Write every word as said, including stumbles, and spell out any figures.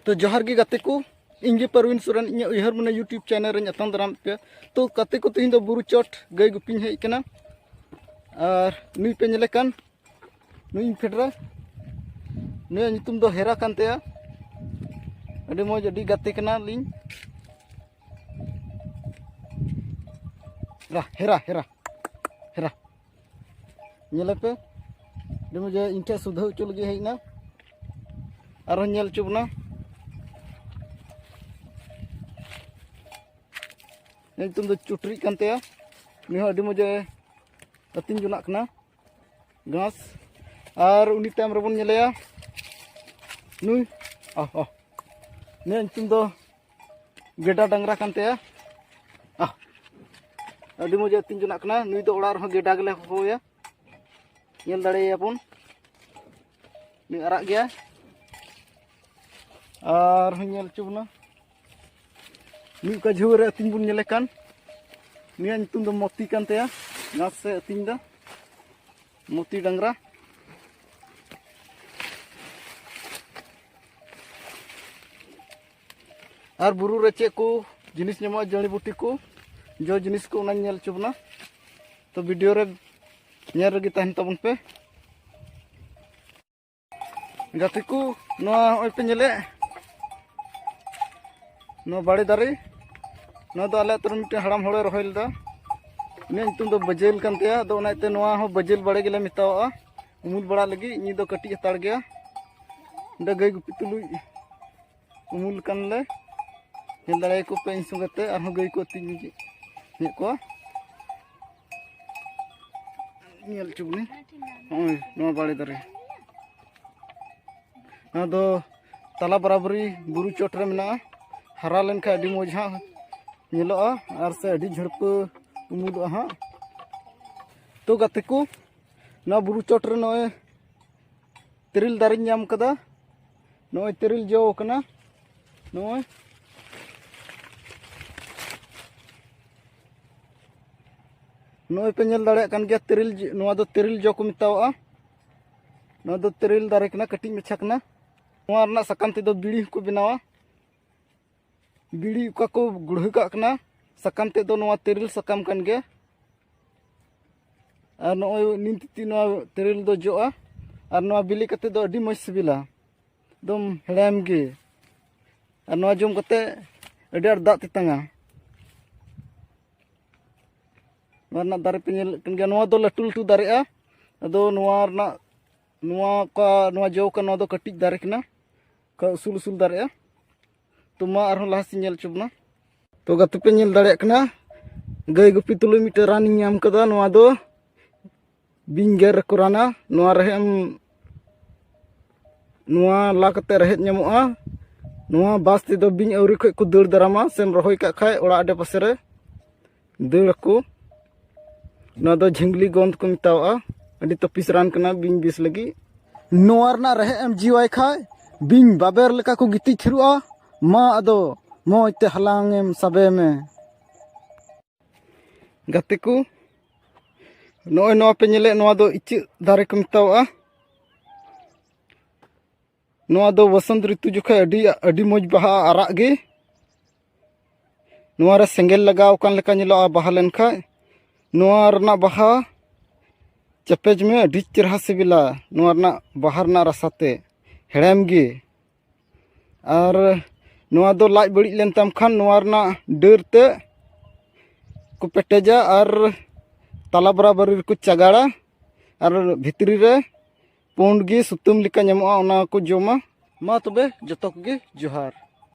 ᱛᱚ ᱡᱚᱦᱟᱨ ᱜᱮ ᱜᱟᱛᱮ ᱠᱚ, ᱤᱧ ᱜᱮ ᱯᱟᱨᱣᱤᱱ ᱥᱚᱨᱮᱱ, ᱤᱧᱟᱹᱜ ᱩᱭᱦᱟᱹᱨ ᱢᱚᱱᱮ YouTube ᱪᱮᱱᱮᱞ ᱨᱮᱧ ᱟᱛᱟᱝ ᱫᱟᱨᱟᱢᱮᱫ ᱯᱮᱭᱟ᱾ ᱛᱚ ᱜᱟᱛᱮ ᱠᱚ, ᱛᱮᱦᱮᱧ ᱫᱚ ᱵᱩᱨᱩ ᱪᱚᱴ ᱜᱟᱹᱭ ᱜᱩᱯᱤᱧ ᱦᱮᱡ ᱟᱠᱟᱱᱟ᱾ ᱟᱨ ᱱᱩᱭ ᱯᱮ ᱧᱮᱞᱮ ᱠᱟᱱ, ᱱᱩᱭ ᱤᱧ ᱯᱷᱮᱰ ᱨᱮ, ᱱᱩᱭᱟᱜ ᱧᱩᱛᱩᱢ ᱫᱚ ᱦᱮᱨᱟ ᱠᱟᱱ ᱛᱟᱭᱟ᱾ ᱟᱹᱰᱤ ᱢᱚᱡᱽ, ᱟᱹᱰᱤ ᱜᱟᱛᱮ ᱠᱟᱱᱟᱞᱤᱧ᱾ ᱦᱮᱨᱟ, ᱦᱮᱨᱟ, ᱦᱮᱨᱟ, ᱦᱮᱨᱟ᱾ ᱧᱮᱞᱮ ᱯᱮ, ᱟᱹᱰᱤ ᱢᱚᱡᱽ ᱤᱧ ᱴᱷᱮᱱ ᱥᱩᱫᱷᱟᱹ ᱦᱚᱪᱚ ᱞᱟᱹᱜᱤᱫ ᱦᱮᱡ ᱮᱱᱟ᱾ ᱟᱨᱦᱚᱸ ᱧᱮᱞ ᱦᱚᱪᱚ ᱵᱚᱱᱟ᱾ ᱱᱩᱭ ᱧᱩᱛᱩᱢ ᱫᱚ ᱪᱩᱴᱨᱤᱜ ᱠᱟᱱ ᱛᱟᱭᱟ᱾ ᱩᱱᱤ ᱦᱚᱸ ᱟᱹᱰᱤ ᱢᱚᱡᱽ ᱮ ᱟᱹᱛᱤᱧ ᱡᱚᱱᱟᱜ ᱠᱟᱱᱟ ᱜᱷᱟᱥ᱾ ᱟᱨ ᱩᱱᱤ ᱛᱟᱭᱚᱢ ᱨᱮᱵᱚᱱ ᱧᱮᱞᱮᱭᱟ ᱱᱩᱭ, ᱚ, ᱚ, ᱱᱩᱭᱟᱜ ᱧᱩᱛᱩᱢ ᱫᱚ ᱜᱮᱰᱟ ᱰᱟᱝᱨᱟ ᱠᱟᱱ ᱛᱟᱭᱟ᱾ ᱟᱦ, ᱟᱹᱰᱤ ᱢᱚᱡᱽ ᱮ ᱟᱹᱛᱤᱧ ᱡᱚᱱᱟᱜ ᱠᱟᱱᱟ᱾ ᱱᱩᱭ ᱫᱚ ᱚᱲᱟᱜ ᱨᱮᱦᱚᱸ ᱜᱮᱰᱟ ᱜᱮᱞᱮ ᱦᱚᱦᱚᱣᱟᱭᱟ᱾ ᱧᱮᱞ ᱫᱟᱲᱮᱭᱟᱭᱟ ᱵᱚᱱ, ᱱᱩᱭ ᱟᱨᱟᱜ ᱜᱮᱭᱟ᱾ ᱟᱨᱦᱚᱸ ᱧᱮᱞ ᱦᱚᱪᱚ ᱵᱚᱱᱟ, ᱢᱤᱫ ᱚᱠᱟ ᱡᱷᱟᱹᱣᱟᱹ ᱨᱮ ᱟᱹᱛᱤᱧ ᱵᱚᱱ ᱧᱮᱞᱮ ᱠᱟᱱ, ᱱᱩᱭᱟᱜ ᱧᱩᱛᱩᱢ ᱫᱚ ᱢᱚᱛᱤ ᱠᱟᱱ ᱛᱟᱭᱟ᱾ ᱜᱷᱟᱥ ᱮ ᱟᱹᱛᱤᱧ ᱫᱟ, ᱢᱚᱛᱤ ᱰᱟᱝᱨᱟ᱾ ᱟᱨ ᱵᱩᱨᱩ ᱨᱮ ᱪᱮᱫ ᱠᱚ ᱡᱤᱱᱤᱥ ᱧᱟᱢᱚᱜᱼᱟ, ᱡᱟᱹᱲᱤ ᱵᱩᱴᱤ ᱠᱚ, ᱡᱚ ᱡᱤᱱᱤᱥ ᱠᱚ, ᱚᱱᱟᱧ ᱧᱮᱞ ᱦᱚᱪᱚ ᱵᱚᱱᱟ᱾ ᱛᱚ ᱵᱷᱤᱰᱤᱭᱳ ᱨᱮ ᱧᱮᱞ ᱨᱮᱜᱮ ᱛᱟᱦᱮᱱ ᱛᱟᱵᱚᱱ ᱯᱮ᱾ ᱜᱟᱛᱮ ᱠᱚ, ᱱᱚᱣᱟ ᱦᱚᱸᱜᱼᱚᱭ ᱯᱮ ᱧᱮᱞᱮᱫ, ᱱᱚᱣᱟ ᱵᱟᱲᱮ ᱫᱟᱨᱮ, ᱱᱚᱣᱟ ᱫᱚ ᱟᱞᱮ ᱟᱹᱛᱩ ᱨᱮ ᱢᱤᱫᱴᱮᱱ ᱦᱟᱲᱟᱢ ᱦᱚᱲᱮ ᱨᱚᱦᱚᱭ ᱞᱮᱫᱟ᱾ ᱩᱱᱤᱭᱟᱜ ᱧᱩᱛᱩᱢ ᱫᱚ ᱵᱟᱹᱡᱟᱹᱞ ᱠᱟᱱ ᱛᱟᱭᱟ, ᱟᱫᱚ ᱚᱱᱟ ᱤᱭᱟᱹᱛᱮ ᱱᱚᱣᱟ ᱦᱚᱸ ᱵᱟᱹᱡᱟᱹᱞ ᱵᱟᱲᱮ ᱜᱮᱞᱮ ᱢᱮᱛᱟᱣᱟᱜᱼᱟ᱾ ᱩᱢᱩᱞ ᱵᱟᱲᱟ ᱞᱟᱹᱜᱤᱫ, ᱧᱤᱫ ᱫᱚ ᱠᱟᱹᱴᱤᱡ ᱦᱟᱛᱟᱲ ᱜᱮᱭᱟ᱾ ᱚᱸᱰᱮ ᱜᱟᱹᱭ ᱜᱩᱯᱤ ᱛᱩᱞᱩᱡ ᱩᱢᱩᱞ ᱠᱟᱱ ᱞᱮ᱾ ᱧᱮᱞ ᱫᱟᱲᱮᱭᱟᱠᱚ ᱯᱮ ᱤᱧ ᱥᱚᱸᱜᱮ ᱛᱮ, ᱟᱨᱦᱚᱸ ᱜᱟᱹᱭ ᱠᱚ ᱟᱹᱛᱤᱧ ᱧᱮᱫ ᱠᱚᱣᱟ᱾ ᱧᱮᱞ ᱦᱚᱪᱚ ᱵᱚᱱᱟᱹᱧ᱾ ᱱᱚᱜᱼᱚᱭ ᱱᱚᱣᱟ ᱵᱟᱲᱮ ᱫᱟᱨᱮ, ᱱᱚᱣᱟ ᱫᱚ ᱛᱟᱞᱟ ᱵᱟᱨᱟᱵᱟᱨᱤ ᱵᱩᱨᱩ ᱪᱚᱴ ᱨᱮ ᱢᱮᱱᱟᱜᱼᱟ᱾ ᱦᱟᱨᱟ ᱞᱮᱱᱠᱷᱟᱱ ᱟᱹᱰᱤ ᱢᱚᱡᱽ ᱦᱟᱸᱜ ᱧᱮᱞᱚᱜᱼᱟ ᱟᱨ ᱥᱮ ᱟᱹᱰᱤ ᱡᱷᱟᱹᱲᱯᱟᱹ ᱩᱢᱩᱞᱚᱜᱼᱟ ᱦᱟᱸᱜ᱾ ᱛᱚ ᱜᱟᱛᱮ ᱠᱚ, ᱱᱚᱣᱟ ᱵᱩᱨᱩ ᱪᱚᱴ ᱨᱮ ᱱᱚᱜᱼᱚᱭ ᱛᱮᱨᱮᱞ ᱫᱟᱨᱮᱧ ᱧᱟᱢ ᱠᱟᱫᱟ᱾ ᱱᱚᱜᱼᱚᱭ ᱛᱮᱨᱮᱞ ᱡᱚ ᱠᱟᱱᱟ᱾ ᱱᱚᱜᱼᱚᱭ, ᱱᱚᱜᱼᱚᱭ ᱯᱮ ᱧᱮᱞ ᱫᱟᱲᱮᱭᱟᱜ ᱠᱟᱱ ᱜᱮᱭᱟ, ᱛᱮᱨᱮᱞ ᱡᱚ, ᱱᱚᱣᱟ ᱫᱚ ᱛᱮᱨᱮᱞ ᱡᱚ ᱠᱚ ᱢᱮᱛᱟᱣᱟᱜᱼᱟ᱾ ᱱᱚᱣᱟ ᱫᱚ ᱛᱮᱨᱮᱞ ᱫᱟᱨᱮ ᱠᱟᱱᱟ, ᱠᱟᱹᱴᱤᱡ ᱢᱟᱪᱷᱟ ᱠᱟᱱᱟ᱾ ᱱᱚᱣᱟ ᱨᱮᱱᱟᱜ ᱥᱟᱠᱟᱢ ᱛᱮᱫᱚ ᱵᱤᱲᱤ ᱦᱚᱸᱠᱚ ᱵᱮᱱᱟᱣᱟ᱾ ᱵᱤᱲᱤ ᱚᱠᱟ ᱠᱚ ᱜᱩᱲᱦᱟᱹ ᱠᱟᱜ ᱠᱟᱱᱟ, ᱥᱟᱠᱟᱢ ᱛᱮᱫ ᱫᱚ ᱱᱚᱣᱟ ᱛᱮᱨᱮᱞ ᱥᱟᱠᱟᱢ ᱠᱟᱱ ᱜᱮᱭᱟ᱾ ᱟᱨ ᱱᱚᱜᱼᱚᱭ ᱱᱤᱢ ᱛᱤᱛᱤ ᱱᱚᱣᱟ ᱛᱮᱨᱮᱞ ᱫᱚ ᱡᱚᱜᱼᱟ᱾ ᱟᱨ ᱱᱚᱣᱟ ᱵᱤᱞᱤ ᱠᱟᱛᱮ ᱫᱚ ᱟᱹᱰᱤ ᱢᱚᱡᱽ ᱥᱤᱵᱤᱞᱟ, ᱮᱠᱫᱚᱢ ᱦᱮᱲᱮᱢ ᱜᱮ᱾ ᱟᱨ ᱱᱚᱣᱟ ᱡᱚᱢ ᱠᱟᱛᱮ ᱟᱹᱰᱤ ᱟᱸᱴ ᱫᱟᱜ ᱛᱮᱛᱟᱝᱟ᱾ ᱱᱚᱣᱟ ᱨᱮᱱᱟᱜ ᱫᱟᱨᱮ ᱯᱮ ᱧᱮᱞᱮᱫ ᱠᱟᱱ ᱜᱮᱭᱟ, ᱱᱚᱣᱟ ᱫᱚ ᱞᱟᱹᱴᱩ ᱞᱟᱹᱴᱩ ᱫᱟᱨᱮᱜᱼᱟ᱾ ᱟᱫᱚ ᱱᱚᱣᱟ ᱨᱮᱱᱟᱜ, ᱱᱚᱣᱟ ᱚᱠᱟ, ᱱᱚᱣᱟ ᱡᱚ ᱠᱟᱱᱟ, ᱱᱚᱣᱟ ᱫᱚ ᱠᱟᱹᱴᱤᱡ ᱫᱟᱨᱮ ᱠᱟᱱᱟ, ᱚᱠᱟ ᱩᱥᱩᱞ ᱩᱥᱩᱞ ᱫᱟᱨᱮᱜᱼᱟ᱾ ᱛᱚ ᱢᱟ ᱟᱨᱦᱚᱸ ᱞᱟᱦᱟ ᱥᱮᱫ ᱧᱮᱞ ᱦᱚᱪᱚ ᱵᱚᱱᱟ᱾ ᱛᱚ ᱜᱟᱛᱮ ᱯᱮ ᱧᱮᱞ ᱫᱟᱲᱮᱭᱟᱜ ᱠᱟᱱᱟ, ᱜᱟᱹᱭ ᱜᱩᱯᱤ ᱛᱩᱞᱩᱡ ᱢᱤᱫᱴᱮᱱ ᱨᱟᱱᱤᱧ ᱧᱟᱢ ᱠᱟᱫᱟ᱾ ᱱᱚᱣᱟ ᱫᱚ ᱵᱤᱧ ᱜᱮᱨ ᱨᱮᱠᱚ ᱨᱟᱱᱟ᱾ ᱱᱚᱣᱟ ᱨᱮᱦᱮᱫ ᱮᱢ, ᱱᱚᱣᱟ ᱞᱟ ᱠᱟᱛᱮ ᱨᱮᱦᱮᱫ ᱧᱟᱢᱚᱜᱼᱟ᱾ ᱱᱚᱣᱟ ᱵᱟᱥ ᱛᱮᱫᱚ ᱵᱤᱧ ᱟᱹᱣᱨᱤ ᱠᱷᱚᱡ ᱠᱚ ᱫᱟᱹᱲ ᱫᱟᱨᱟᱢᱟ᱾ ᱥᱮᱢ ᱨᱚᱦᱚᱭ ᱠᱟᱜ ᱠᱷᱟᱡ ᱚᱲᱟᱜ ᱟᱰᱮ ᱯᱟᱥᱮ ᱨᱮ, ᱫᱟᱹᱲ ᱟᱠᱚ᱾ ᱱᱚᱣᱟ ᱫᱚ ᱡᱷᱤᱝᱜᱞᱤ ᱜᱚᱸᱫ ᱠᱚ ᱢᱮᱛᱟᱣᱟᱜᱼᱟ᱾ ᱟᱹᱰᱤ ᱛᱟᱹᱯᱤᱥ ᱨᱟᱱ ᱠᱟᱱᱟ ᱵᱤᱧ ᱵᱤᱥ ᱞᱟᱹᱜᱤᱫ᱾ ᱱᱚᱣᱟ ᱨᱮᱱᱟᱜ ᱨᱮᱦᱮᱫ ᱮᱢ ᱡᱤᱣᱟᱭ ᱠᱷᱟᱡ ᱵᱤᱧ ᱵᱟᱵᱮᱨ ᱞᱮᱠᱟ ᱠᱚ ᱜᱤᱛᱤᱡ ᱛᱷᱤᱨᱚᱜᱼᱟ᱾ ᱢᱟ ᱟᱫᱚ ᱢᱚᱡᱽ ᱛᱮ ᱦᱟᱞᱟᱝ ᱮᱢ ᱥᱟᱵᱮ ᱢᱮ᱾ ᱜᱟᱛᱮ ᱠᱚ, ᱱᱚᱜᱼᱚᱭ ᱱᱚᱣᱟ ᱯᱮ ᱧᱮᱞᱮᱫ, ᱱᱚᱣᱟ ᱫᱚ ᱤᱪᱟᱹᱜ ᱫᱟᱨᱮ ᱠᱚ ᱢᱮᱛᱟᱣᱟᱜᱼᱟ᱾ ᱱᱚᱣᱟ ᱫᱚ ᱵᱚᱥᱚᱱᱛ ᱨᱤᱛᱩ ᱡᱚᱠᱷᱚᱱ ᱟᱹᱰᱤ, ᱟᱹᱰᱤ ᱢᱚᱡᱽ ᱵᱟᱦᱟᱜᱼᱟ, ᱟᱨᱟᱜ ᱜᱮ᱾ ᱱᱚᱣᱟ ᱨᱮ ᱥᱮᱸᱜᱮᱞ ᱞᱟᱜᱟᱣ ᱟᱠᱟᱱ ᱞᱮᱠᱟ ᱧᱮᱞᱚᱜᱼᱟ ᱵᱟᱦᱟ ᱞᱮᱱᱠᱷᱟᱡ᱾ ᱱᱚᱣᱟ ᱨᱮᱱᱟᱜ ᱵᱟᱦᱟ ᱪᱮᱯᱮᱡ ᱢᱮ, ᱟᱹᱰᱤ ᱪᱮᱨᱦᱟ ᱥᱤᱵᱤᱞᱟ᱾ ᱱᱚᱣᱟ ᱨᱮᱱᱟᱜ ᱵᱟᱦᱟ ᱨᱮᱱᱟᱜ ᱨᱟᱥᱟ ᱛᱮ ᱦᱮᱲᱮᱢ ᱜᱮ᱾ ᱟᱨ ᱱᱚᱣᱟ ᱫᱚ ᱞᱟᱡ ᱵᱟᱹᱲᱤᱡ ᱞᱮᱱ ᱛᱟᱢ ᱠᱷᱟᱱ ᱱᱚᱣᱟ ᱨᱮᱱᱟᱜ ᱰᱟᱹᱨ ᱛᱮ ᱠᱚ ᱯᱮᱴᱮᱡᱟ ᱟᱨ ᱛᱟᱞᱟ ᱵᱟᱨᱟᱵᱟᱨᱤ ᱨᱮᱠᱚ ᱪᱟᱜᱟᱲᱟ᱾ ᱟᱨ ᱵᱷᱤᱛᱨᱤ ᱨᱮ ᱯᱩᱸᱰ ᱜᱮ ᱥᱩᱛᱟᱹᱢ ᱞᱮᱠᱟ ᱧᱟᱢᱚᱜᱼᱟ, ᱚᱱᱟ ᱠᱚ ᱡᱚᱢᱟ᱾ ᱢᱟ ᱛᱚᱵᱮ ᱡᱚᱛᱚ ᱠᱚᱜᱮ ᱡᱚᱦᱟᱨ᱾